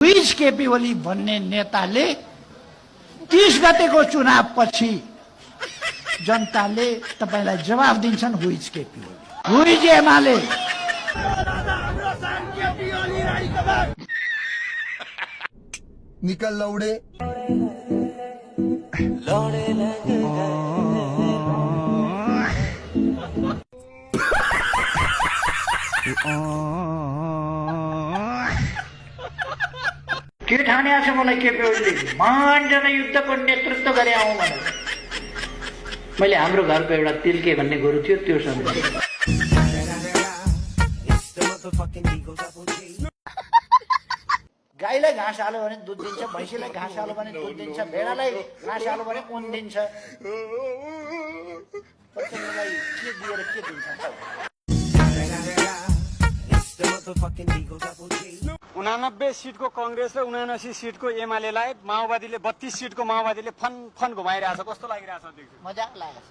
हुइज केपी ओली भन्ने नेताले 30 गतेको चुनावपछि जनताले तपाईलाई जवाफ दिन्छन्। हुइज केपी ओली, हुइज एमाले। निकल लौड़े के ठाने छ मलाई केपी ओलीले महान युद्धको नेतृत्व गरे आउँ भनेर। मैले हाम्रो घरको एउटा तिल्के भन्ने गोरु थियो त्यो सम्झेँ। गाईलाई घाँस हाल्यो भने दुध दिन्छ, भैँसीलाई घाँस हाल्यो भने दुध दिन्छ, भेडालाई घाँस हाल्यो भने ऊन दिन्छ। प्रचण्डलाई के दिएर के दिन्छ? 89 सिटको कांग्रेस र 79 सिटको एमालेलाई माओवादीले 32 सिटको माओवादीले फन फन घुमाइरहेछ। कस्तो लागिरहेछ अध्यक्ष? मजाक लागेछ।